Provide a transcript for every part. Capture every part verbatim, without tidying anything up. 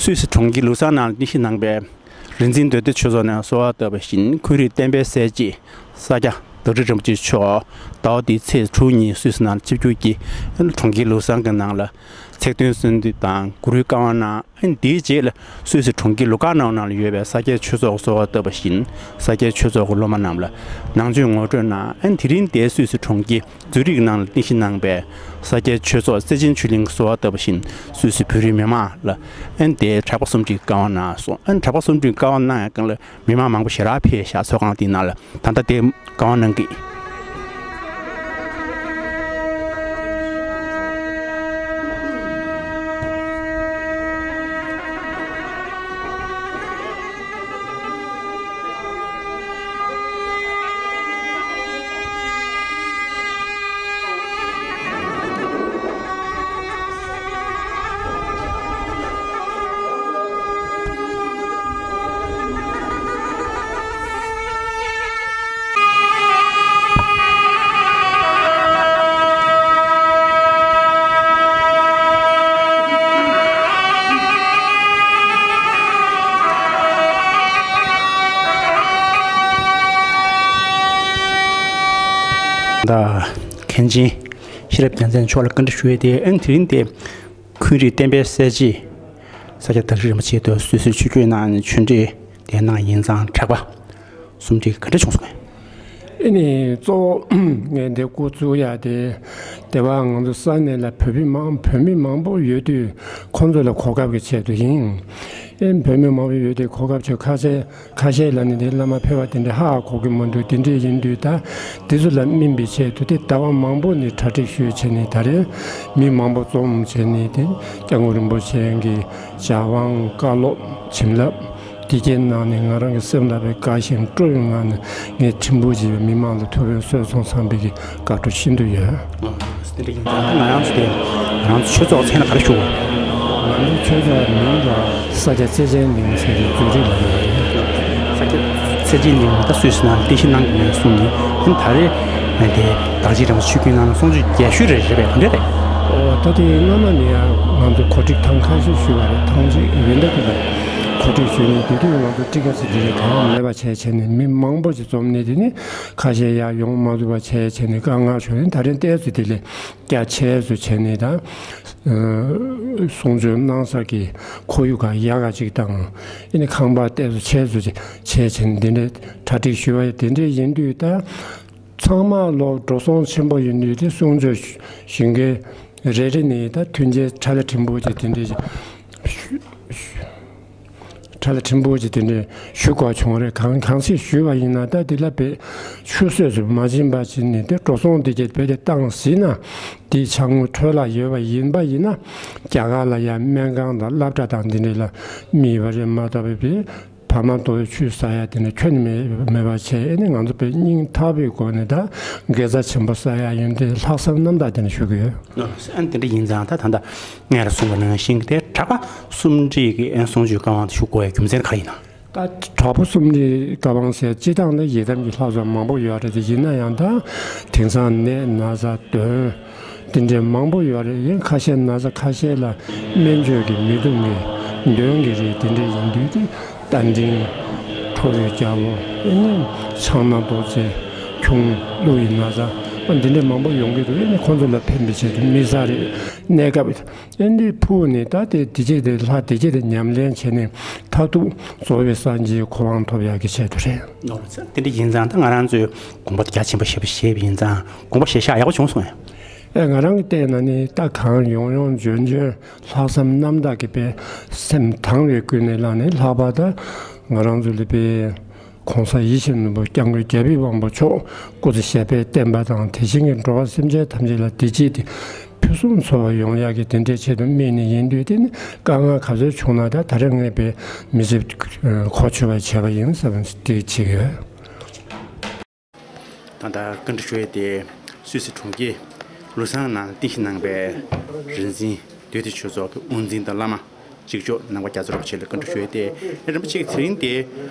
སུད་སི་གྲོང་ཁྱེར་ལུ་སང་ནང་ལ་རྟེན་གཞི་གནང་བའི་རིག་འཛིན་མདོ་སྡེ་ཆོས་ཚོགས་ནས་གསོལ་བ་བཏབ་པ་བཞིན། ཁུལ་རིགས་བསྟན་པའི་གསལ་བྱེད་ས་སྐྱ་བདག་ཁྲི་རིན་པོ་ཆེ་མཆོག་ཟླ་བ་འདིའི་ཚེས་དྲུག་ཉིན་སུད་སི་ནང་ལ་ཆིབས་བསྒྱུར་གྱིས་གྲོང་ཁྱེར་ལུ་སང་གི་ནང་ལ་ཚིག་བདུན་གསོལ་འདེབས་དང་གུ་རུའི་བཀའ་དབང་གནང་། དེའི་རྗེས་ལ་སུད་སི་གྲོང་ཁྱེར་ལུ་ཀ་ནའུ་ནང་ལ་ཡོད་པའི་ས་སྐྱའི་ཆོས་ཚོགས་གསོལ་བ་བཏབ་པ་བཞིན། ས་སྐྱའི་ཆོས་ཚོགས་ཀྱི་སློབ་མ་རྣམས་ལ་ནང་ཆོས་ངོ་སྤྲོད་གནང་། དེ་རིང་འདིར་སུད་སི་གྲོང་ཁྱེར་ཛུ་རིག་ནང་ལ་རྟེན་གཞི་གནང་བའི་ས་སྐྱའི་ཆོས་ཚོགས་སེ་ཅིན་ཆོས་གླིང་གསོལ་བ་བཏབ་པ་བཞིན། སུད་སི་བོད་རིགས་མི་མང་ལ་ཨན་དེའི་གྲགས་པ་གསུམ་སྒྲིལ་བཀའ་དབང་གནང་སོང་། ཨན་གྲགས་པ་གསུམ་སྒྲིལ་བཀའ་དབང་གནང་ཡག་སྒང་ལ་མི་མང་མང་པོ་ཞེ་དྲག་ཕེབས་ཤག་ཚོགས་ཁང་དེའི་ནང་ལ་ད་ལྟ་དེ་བཀའ་དབང་གནང་གི། ད་མཁན་ཆེན་ཤེས་རབ་རྒྱལ་མཚན་མཆོག་ལ་བཀའ་འདྲི་ཞུ་ཡས་དེ། ཨན་དེ་རིང་དེ་ཁུལ་རིགས་བསྟན་པའི་གསལ་བྱེད་ས་སྐྱ་བདག་ཁྲི་རིན་པོ་ཆེ་དུ་སུད་སི་ཆིབས་བསྒྱུར་གནང་ནས་ཆོས་འབྲེལ་དེ་གནང་ཡིན་ཙང་། གྲགས་པ་གསུམ་སྒྲིལ་ག་འདྲ་བྱུང་སོང་ངས། ཨེ་ནི་གཙོ་བོ་ངས་འདི་འགོ་བཙུགས་ཡ་དེ། དེ་བ་ང་ཚོ་ས་གནས་ལ་བོད་མི་མང་བོད་མི་མང་པོ་ཡོད་དུས་ཁོང་ཚོ་ལ་གོ་སྐབས་ཀྱི་ཆེད་དུ་ཡིན། ཨེ་བོད་མི་མང་པོ་ཡོད་དུས་གོ་སྐབས་ཆེད། ཁ་ཤས་ཁ་ཤས་ལ་ནི་དེ་བླ་མ་ཕེབས་པ་དེ་འདྲ་ཧ་གོ་གི་མི་འདུག་དེ་འདྲས་ཡིན་དུས་ད་དེ་ཚོ་ལ་སྨིན་པའི་ཆེད་དུ་དེ་ཟླ་བ་མང་པོ་ནས་གྲ་སྒྲིག་ཞུས་བྱས་ནས། ད་རེས་མི་མང་པོ་འཛོམས་བྱས་ནས་དེ་སྐྱབས་མགོན་རིན་པོ་ཆེ་གི་ཞལ་དབང་བཀའ་སློབ་བྱིན་རླབས་དེ་གའི་ནང་ནས་ང་རང་གི་སེམས་ལ་དཔེ་དགའ་ཞིང་སྤྲོ་བའི་ངང་ནས་ངས་ཕྲན་བུ་ཅིག་མི་མང་ལ་ཐུགས་ཕན་གསོས་སོང་བསམ་པའི་གི་དགའ་སྤྲོ་ཤིན་ཏུ་ཡོད། དེ་འདྲ་ཡིན་ཙང་ད་ང་རང་ཚོ་དེ་ང་རང་ཚོ་ཆོས་ཚོགས་མཚན་ལ་ག་རེ་ཞུ་དགོས། ང་ཚོ་ཆོས་ཚོགས་མིང་ལ་ས་སྐྱ་རྩེ་ཆེན་གླིང་ཟེར་བའི་ཛུ་རིག་ལ་ཡོད་རེད། ས་སྐྱ་རྩེ་ཆེན་གླིང་ད་སུད་སི་ནང་རྟེན་གཞི་གནང་གི་མེད་གསུངས་ནས། ཨ་ནི་ད་རེས་དེ་བདག་ཆེན་རིན་པོ་ཆེ་ཆིབས་བསྒྱུར་གནང་ནས་གསུང་ཆོས་རྒྱས་ཤོས་རེད་རེད་པས། ག་འདྲ་རེད། ཨོ་ད་དེ་སྔ་མ་ནས་ཡང་ང་ཚོ་གོ་སྒྲིག་ཐེངས་ཁ་ཤས་ཞུས་པ་རེད། ཐེངས་གཅིག་ཡིན་ད་དེ་ལ་གོ་སྒྲིག་ཞུས་ནས། དེ་དུས་ང་ཚོ་ཊི་ཀེ་སི་དེ་རིང་གང་ཡང་མེད་པ་བྱས་བྱས་ནས་མི་མང་པོ་ཞིག་འཛོམས་ནས། དེ་ནི་ཁ་ཤས་ཡར་ཡོང་མ་ཐུབ་པ་བྱས་བྱས་ནས་དཀའ་ངལ་བྱུང་ནས། ད་རེས་ཏོག་ཙམ་དེ་ལས་རྒྱ་ཆེ་སུ་བྱས་ནས་ད་གསུང་ཆོས་གནང་ས་གི་ཁོར་ཡུག་ག་ཡག་ག་ཅིག་དང་། ཨེ་ནི་ཁང་པ་ཏོག་ཙམ་ཆེ་སུ་བྱས་བྱས་ནས་འདི་འདྲའི་གྲ་སྒྲིག་ཞུ་བ་དེ་འདྲ་ཡིན་དུས། ད་ཚང་མ་ལོག་འགྲོ་སོང་ཆེན་པོ་ཡིན་དུས་དེ་གསུང་ཆོས་ཞུ་མཁན་རེ་རེ་ནས་ད་མཐུན་རྐྱེན་ཕྲ་ལ་ཕྲན་བུ་ཅིག་དེ་འདྲའི་ཕྲ་ལ་ཕྲན་བུ་ཅིག་དེ་འདྲའི་ཞུ་དགོས་བྱུང་རེད། གང་གང་ཞིག་ཞུས་པ་ཡིན་ན་ད་དེ་ལ་དཔེ་ཆུད་ཟོས་སུ་མ་ཕྱིན་པ་ཅིག་ནས་དེ་འགྲོ་སོང་དེ་གྱད་དཔེ་དེ་བཏང་ཟིན་ན། དེའི་ཆ་དངུལ་འཕྲོ་བརླག་ཡོད་པ་ཡིན་པ་ཡིན་ན། རྒྱ་གར་ལ་ཡང་སྨན་ཁང་དང་སློབ་གྲྭ་དང་འདི་འདྲ་ལ་དམིགས་པ་རེད་མ་གཏོགས་པའི་བར་མ་དོ་ཆུད་ཟ་ཡ་དེ་འདྲ་ཁྱོན་ནས་མེད་མེད་པ་བྱས། ཨེ་ནི་ང་ཚོ་དཔེ་སྙིང་ཐག་པའི་སྒོ་ནས་ད་དགེ་རྩ་ཆེན་པོ་བསགས་ཡ་ཡིན་ཏེ། ལྷག་བསམ་རྣམ་དག་དེ་འདྲ་ཞུ་གི་ཡོད། ཨ་ནི་དེ་འདྲ་ཡིན་ཙང་ད་ད་ལྟ་ངས་ར་གསུངས་པ་ནང་བཞིན་དེ་གྲགས་པ་གསུམ་སྒྲིལ་གྱི་ཨན་གསུང་ཆོས་བཀའ་དབང་དེ་ཞུ་དགོས་ཡ་རྒྱུ་མཚན་ག་རེ་ཡིན་ན། ད་གྲགས་པ་གསུམ་སྒྲིལ་བཀའ་དབང་ཟེར་སྤྱིར་བཏང་ནི་ཡི་དམ་གྱི་ལྷ་ཚོགས་མང་པོ་ཡོད་རེད་དེ། ཡིན་ན་ཡང་ད་དེང་སང་ནད་ན་ཚ་གདོན་དེ་འདྲའི་མང་པོ་ཡོད་རེད། ཡིན་ཁ་ཤས་ན་ཚ་ཁ་ཤས་ལ་སྨན་བཅོས་ཀྱི་མི་འདུག་ངས་གདོན་གྱི་རིགས་དེ་འདྲ་ཡིན་དུས་དེ་རྟ་མགྲིན། ཁྲོ་བོའི་རྒྱལ་པོ། ཨེ་ནི་ཕྱག་ན་རྡོ་རྗེ། ཁྱུང་། ཀླུ་ཡི་ན་ཚ། ཨ་འདི་འདྲ་མང་པོ་ཡོང་གི་འདུག་ཨེ་ནི་ཁོང་ཚོ་ལ་ཕན་པའི་ཆེད་དུ་མི་ཟ་རེད། གནས་སྐབས་ཨེ་འདི་ཕུག་ནས་ད་དེ་བདེ་སྐྱིད་དེ་ལྷ་བདེ་སྐྱིད་དེ་ཉམས་ལེན་བྱས་ནས་མཐར་ཐུག་རྫོགས་པའི་སངས་རྒྱས་གོ་འཕང་ཐོབ་ཡག་གི་ཆེད་དུ་རེད། ནོར་ཚ་དེ་འདྲ་ཡིན་ཙང་ད་ང་རང་ཚོས་དགོངས་པ་རྒྱ་ཆེན་པོ་བཞེས་པ་བཞེས་པ་ཡིན་ཙང་དགོངས་པ་བཞེས་ཤག་ཡག་པོ་བྱུང་སོང་ངས། ཨེ་ང་རང་གི་བལྟས་ན་ནི་ད་གང་ཡོང་ཡོང་འབྱོན་འབྱོན་ལྷག་བསམ་རྣམ་དག་གིས་དཔེ་སེམས་དང་བའི་ཀུན་ནས་བསླངས་ནས། ལྷག་པར་ད་ང་རང་ཚོ་ལ་དཔེ་གོང་ས་ཡིད་བཞིན་ནོར་བུ་སྐྱབས་མགོན་རྒྱལ་བའི་དབང་པོ་མཆོག་སྐུ་ཚེ་ཞབས་པད་བརྟན་པ་དང་། དེ་བཞིན་གྱི་འགྲོ་བ་སེམས་ཅན་ཐམས་ཅད་ལ་བདེ་སྐྱིད་དེ་ཕུན་སུམ་ཚོགས་པ་ཡོང་ཡག་གི་དེ་འདྲའི་ཆེད་དུ་དམིགས་ནས་ཡིན་དུས། དེ་ནི་དཀའ་ངལ་ག་ཚོད་བྱུང་ན་ད་ད་རེས་ངས་དཔེ་མི་ཚེ་གོ་ཆོད་པ་བྱས་པ་ཡིན་བསམ་སྟེ་བྱེད་ཀྱི་ཡོད། ད་ལྟ་བཀའ་འདྲི་ཞུ་ཡས་དེ་སུད་སི་གྲོང་ཁྱེར་ལུ་སང་ནང་རྟེན་གཞི་གནང་བའི་རིག་འཛིན་མདོ་སྡེ་ཆོས་ཚོགས་ཀྱི་དབུ་འཛིན་དང་བླ་མ་གཅིག་ལྕོགས་ནང་པ་རྒྱ་མཚོ་རིན་པོ་ཆེ་ལ་བཀའ་འདྲི་ཞུ་ཡས་དེ། རིན་པོ་ཆེ་གིས་དེ་རིང་དེ་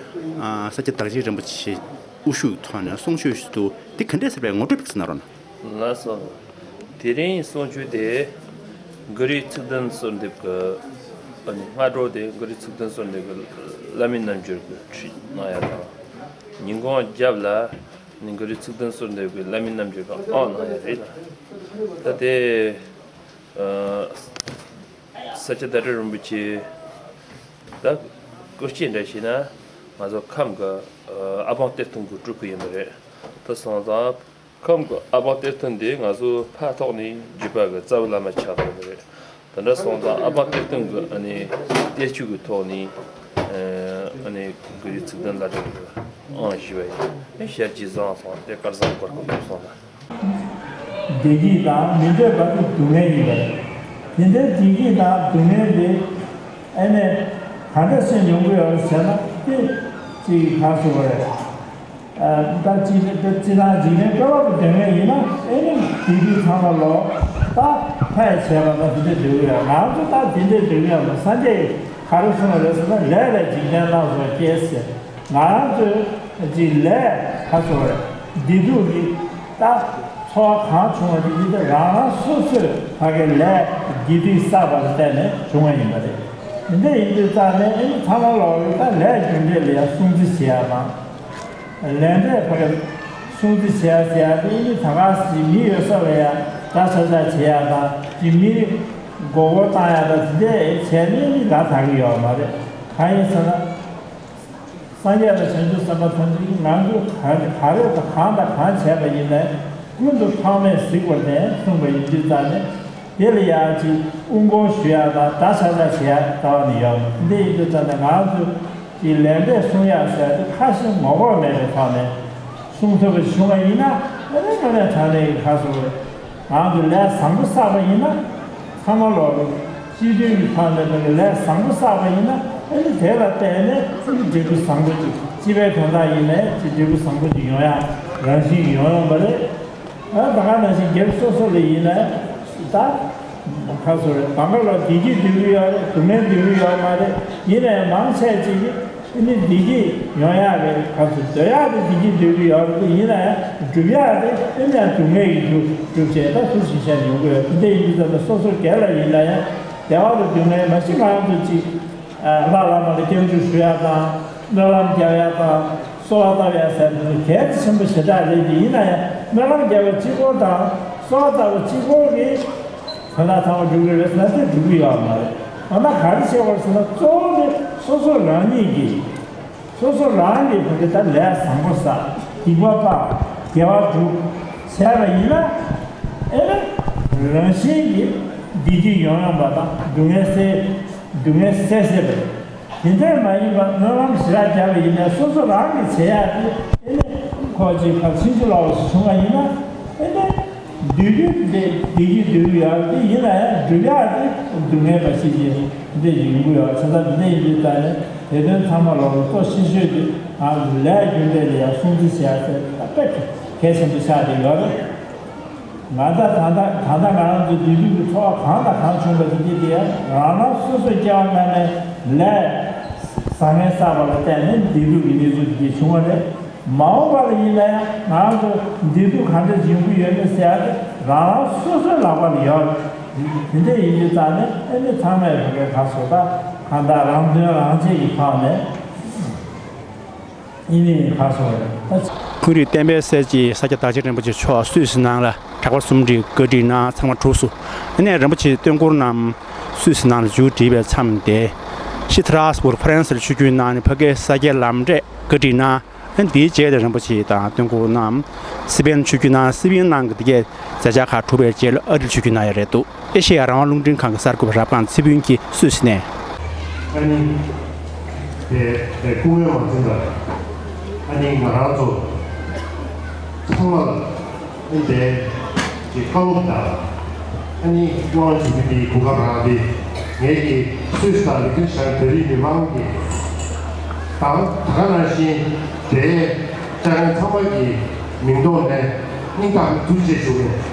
ཨ་ས་སྐྱ་བདག་ཆེན་རིན་པོ་ཆེ་དབུ་བཞུགས་ཐོག་ནས་གསུང་ཆོས་ཞུས་འདུག་དེ་ག་འདྲས་ཟེར་བའི་ངོ་སྤྲོད་ཅིག་གནང་རོགས་གནང་། ལགས་སོ། དེ་རིང་གསུང་ཆོས་དེ་གུ་རུའི་ཚིག་བདུན་གསོལ་འདེབས་ཀྱི་ ཨ་ནི་སྔ་དྲོ་དེ་མགོ་རིལ་ཚིག་བདུན་གསོལ་འདེབས་ཀྱི་བླ་མའི་རྣལ་འབྱོར་གྱི་ཁྲིད་གནང་ཡ་དང་། ཉིན་གུང་རྒྱབ་ལ་ནི་མགོ་རིལ་ཚིག་བདུན་གསོལ་འདེབས་ཀྱི་བླ་མའི་རྣལ་འབྱོར་གྱི་ཨང་གནང་ཡ་རེད་ལ། ད་དེ་ཨ་ས་སྐྱ་བདག་ཁྲི་རིན་པོ་ཆེ་ད་སྐུ་སྐྱེ་འདྲ་བྱས་ན་ང་ཚོ་ཁམས་ཀྱི་ཨ་ཨ་པང་གཏེར་སྟོན་གྱི་སྤྲུལ་སྐུ་ཡིན་པ་རེད། ད་སོང་ཙང་། ཁམས་ཀྱི་ཨ་པང་གཏེར་སྟོན་འདི་ང་ཚོ་ཕར་ཐོག་ནས་བརྒྱུད་པ་གི་རྩ་བའི་བླ་མ་ཆགས་བསྡད་པ་རེད། དེ་འདྲ་སོང་ཙང་ཨ་པང་གཏེར་སྟོན་གྱི་ཨ་ནི་གཏེར་ཆོས་ཀྱི་ཐོག་ནས་ཨ་ནི་མགོ་རིལ་ཚིག་བདུན་བླ་བྲང་གི་ཨང་བཞི་པ་ཡིན། ཞལ་གྱིས་བཟུང་སོང་། དེ་དཀར་བཟང་གོར་གོར་ཐོབ་སོང་ལ། བདེ་སྐྱིད་དང་མི་འདོད་པ་དེ་སྡུག་བསྔལ་ཡིན་པ་རེད། དེ་འདྲའི་བདེ་སྐྱིད་དང་སྡུག་བསྔལ་དེ་ཨ་ནི་ག་འདྲ་སེམས་ཡོང་གི་ཡོད་རེད་ཟེར་ན། དེ་ཅིག་ག་ཟེར་བ་རེད། ད་ཅི་ཅི་དང་འཇིག་རྟེན་དཀའ་བ་དུ་ལྡན་མཁན་ཡིན་ན་ཨེ་ནི་དེ་དུས་ཚང་མ་ལོ་ད་ཕལ་ཆེ་བ་ད་དེ་འདྲ་འདོད་ཀྱི་ཡོད། ང་ཚོ་ད་དེ་འདྲ་འདོད་ཀྱི་ཡོད་མ། སངས་རྒྱས་ཀྱིས་ག་རེ་གསུངས་པ་རེད་ཟེར་ན། ལས་ལས་འཇིག་རྟེན་ལ་སོགས་སྐྱེས་ཟེར། ང་རང་ཚོས་ཅིག་ལས་ཁ་སོ་བདེ་སྡུག་གི་ད་ཚོར་བ་གང་བྱུང་བ་དེ་ཡིན་ཏེ་རང་རང་སོ་སོས་ཕ་གི་ལས་དགེ་སྡིག་བསགས་པ་ལ་བརྟེན་ནས་བྱུང་བ་ཡིན་པ་རེད། དེ་འདྲ་ཡིན་དུས་ཙང་ནས་ཨེ་ནི་ཚང་མ་ལོག་གི་ད་ལས་རྒྱུ་འབྲས་ལ་ཡང་སྲུང་བརྩི་བྱེད་ཡ་དང་། ལས་འབྲས་ཕ་གི་སྲུང་བརྩི་བྱེད་ཡ་ཟེར་ཡ་དེ་ཨེ་ནི་ད་ག་ཟེ་མི་ཡོད་ས་ལ་ཡ་དགྲ་ཤ་ཤ་བྱེད་ཡ་དང་། དེ་མི་མགོ་སྐོར་བཏང་ཡ་དང་། དེ་འདྲ་བྱས་ནས་ཨེ་ནི་ལ་དག་གི་ཡོད་མ་རེད། གང་ཡིན་ཟེར་ན། སངས་རྒྱས་དང་བྱང་ཆུབ་སེམས་དཔའ་ཐམས་ཅད་ཀྱིས་ང་ཚོས་ག་ག་རེ་དང་གང་དང་གང་བྱས་པ་ཡིན་ནའི་ཀུན་ཏུ་ཕངས་མེད་གཟིགས་པར་བསྟན་གསུངས་པ་ཡིན་དུས་ཙང་ནས། དེ་ལ་ཡང་ཅིག་དབུ་སྐོར་ཞུ་ཡ་དང་དགྲ་ཤ་ཤ་བྱེད་ཡ་ལྟ་བ་ནི་ཡོད་མ་རེད། འདི་ཡིན་དུས་ཙང་ནས་ང་ཚོས་ཀྱི་ལས་འབྲས་སྲུང་ཡ་ཟེར་ཏེ་ཁ་ཞེ་ངོ་ལྐོག་མེད་པའི་ཐོག་ནས་སྲུང་ཐུབ་པ་བྱུང་བ་ཡིན་ན། ཨ་ནི་དངོས་གནས་དྲང་གནས་ཀྱི་ཁ་སོ་རེད། ང་ཚོས་ལས་བཟང་པོ་བསགས་པ་ཡིན་ན། ཚང་མ་ལོག་གི་སྤྱི་མཐུན་གྱི་ཐོག་ནས་ཕ་གི་ལས་བཟང་པོ་བསགས་པ་ཡིན་ན། ཨ་ནི་དེ་ལ་བརྟེན་ནས་ཅིག་འབྲས་བུ་བཟང་པོ་ཅིག་སྤྱི་པའི་དོན་དག་ཡིན་ནའི་ཅིག་འབྲས་བུ་བཟང་པོ་ཅིག་ཡོང་ཡ་རང་བཞིན་གྱིས་ཡོང་ཡོང་པ་རེད། ཨ་ད་ག་ནང་བཞིན་སྒེར་སོ་སོ་ལ་ཡིན་ནའི་ད་ཁ་སོ་རེད། གང་ག་ལ་བདེ་སྐྱིད་འདོད་ཀྱི་ཡོད་རེད། སྡུག་བསྔལ་འདོད་ཀྱི་ཡོད་མ་རེད། ཡིན་ནའི་མང་ཆེ་ཅིག་གིས་ཨ་ནི་བདེ་སྐྱིད་ཡོང་ཡག་གི་ཁ་ཚུར་འདོད་ཡག་དེ་བདེ་སྐྱིད་འདོད་ཀྱི་ཡོད་རེད། ཡིན་ན་ཡང་སྒྲུབ་ཡག་དེ་ཨེ་ནས་སྡུག་བསྔལ་གྱི་སྒྲུབ་སྒྲུབ་བྱས་ད་ཚུར་ཞིག་བཤད་ཡོང་གི་ཡོད། དེ་འདྲ་ཡིན་དུས་ཙམ་ན་སོ་སོ་སྒེར་ལ་ཡིན་ན་ཡང་བདེ་བ་དང་སྡུག་བསྔལ་མ་གཞི་ང་རང་ཚོ་གཅིག་ལྷ་བླ་མ་ལ་སྐྱབས་འཇུག་ཞུ་ཡག་དང་། སྨོན་ལམ་རྒྱག་ཡག་དང་། གསོལ་བ་བཏབ་ཡག་ཟེར་དེ་ཚོ་གལ་ཆེན་པོ་ཞེ་དྲག་རེད། དེ་ཡིན་ན་ཡང་སྨོན་ལམ་རྒྱག་པ་གཅིག་པོ་དང་གསོལ་བ་བཏབ་པ་གཅིག་པོ་གིས་དོན་དག་ཚང་མ་འགྲུབ་ཀྱི་རེད་ཟེར་ན་དེ་འགྲུབ་ཀྱི་ཡོད་མ་རེད། འོ་ན་ག་རེ་བྱེད་དགོས་ཟེར་ན། གཙོ་བོ་དེ་སོ་སོ་རང་ཉིད་ཀྱིས། སོ་སོ་རང་གིས་ཕ་གི་ད་ལས་བཟང་པོ་བསགས། སྡིག་པ་སྤང་། དགེ་བ་སྒྲུབ་བྱས་པ་ཡིན་ན། ཨེ་ན་རང་བཞིན་གྱིས་བདེ་སྐྱིད་ཡོང་ཡོང་པ་དང་། སྡུག་བསྔལ་སེལ། སྡུག་བསྔལ་སེལ་སེལ་བ་རེད། དེ་འདྲ་མ་ཡིན་པར་སྨོན་ལམ་ཞེ་དྲག་བརྒྱབ་པ་ཡིན་ན། སོ་སོ་རང་གིས་བྱེད་ཡག་དེ་ཨེ་ནས་ཁོ་ཅིག་ཕར་ཕྱིན་ཅི་ལོག་པ་ཞིག་བྱུང་བ་ཡིན་ན། ཨེ་ནས་འདོད་རྒྱུ་དེ་བདེ་སྐྱིད་འདོད་ཀྱི་ཡོད་རེད། དེ་ཡིན་ན་ཡང་སྒྲུབ་ཡག་དེ་སྡུག་བསྔལ་འབའ་ཞིག་ཅིག་འདི་ཡོང་གི་ཡོད། བྱས་ཙང་འདི་འདྲ་ཡིན་དུས་ཙང་ནས་དེ་དོན་ཚང་མ་ལོག་གི་གཙོ་ཆེ་ཤོས་དེ་ང་ཚོ་ལས་རྒྱུ་འབྲས་ལ་ཡང་སྲུང་བརྩི་བྱེད་ཡག་དེ་དཔེ་གལ་ཆེན་པོ་ཆགས་བསྡད་ཡོད་རེད། ང་ཚོ་ད་ལྟ་ད་ལྟ་ང་རང་ཚོའི་བདེ་སྡུག་གི་ཚོར་བ་གང་དང་གང་བྱུང་བ་དེ་དེ་དེ་རང་རང་སོ་སོའི་སྐྱེ་བ་སྔ་མའི་ལས་བཟང་ངན་བསགས་པ་ལ་བརྟེན་ནས་བདེ་སྡུག་གི་གནས་ཚུལ་དེ་དེ་བྱུང་བ་རེད། མ་འོངས་པ་ལ་ཡིན་ན་ཡང་ང་རང་ཚོ་བདེ་སྡུག་གང་འདྲ་འབྱུང་གི་ཡོད་མེད་ཟེར་ཡ་དེ་རང་རང་སོ་སོའི་ལག་པ་ལ་ཡོད་རེད། དེ་འདྲ་ཡིན་དུས་ཙང་ནས་ཨེ་ནི་ཚང་མས་བོད་སྐད་ཁ་སོ་ད་གང་ལྟར་རང་དོན་རང་གཅེས་ཀྱི་ཐོག་ནས། ཨེ་ནི་ཁ་སོ་རེད། ད་ཀུན་རིག་བསྟན་པའི་སྲས་ཀྱི་ས་སྐྱ་བདག་ཆེན་རིན་པོ་ཆེ་མཆོག་སུད་སི་ནང་ལ་གྲྭ་པ་གསུམ་བསྒྲིགས་བཀའ་ཁྲིད་གནང་། ཚང་མ་གྲུབ་སོང་། ཨ་ནི་རིན་པོ་ཆེ་སྟོན་འཁོར་རྣམས་སུད་སི་ནང་ལ་མཇུག་བསྒྲིལ་བའི་མཚམས་དེ་ཤི་ཐ་ར་སི་པུར་ཧྥ་རན་སིར་ཆིབས་བསྒྱུར་གནང་ནས་ཕ་གིའི་ས་སྐྱའི་ལམ་འབྲས་བཀའ་ཁྲིད་གནང་། ཨ་ནི་དེའི་རྗེས་དེ་རིན་པོ་ཆེ་དང་སྟོན་འཁོར་རྣམས་སི་པན་ཆིབས་བསྒྱུར་གནང་། སི་པན་ནང་གི་དེ་གའི་མཛད་འཆར་ཁག་གྲུབ་པའི་རྗེས་ལ་ཨ་རིར་ཆིབས་བསྒྱུར་གནང་ཡ་རེད་འདུག་ཨེ་ཤེ་ཡ་རང་དབང་རླུང་འཕྲིན་ཁང་གི་གསར་འགོད་པ་རབ་སྒང་ཚེ་ཕུན་གྱིས་སུད་སི་ནས། ཨ་ནི། དེ་དེ་སྐུ་ངོ་མ་ཚན་པ། ཨ་ནི་ང་རང་ཚོ་ཚང་མ་ལ་ཨ་ནི་དེ་གི་བཀའ་སློབ་དང་། ཨ་ནི་དབང་ཞུ་རྒྱུ་དེའི་གོ་སྐབས་རག་དེ་ངེད་ཀྱི་སུད་སི་དང་ལི་ཁེན་ཤི་ཊན་བོད་རིགས་མི་མང་གི་དང་། ད་ག་ནང་བཞིན་དེ་ལྕགས་ལམ་ཚང་མ་གི་མིང་ཐོག་ནས་སྙིང་ཐག་པའི་ཐུགས་རྗེ་ཆེ་ཞུ་གི་ཡིན།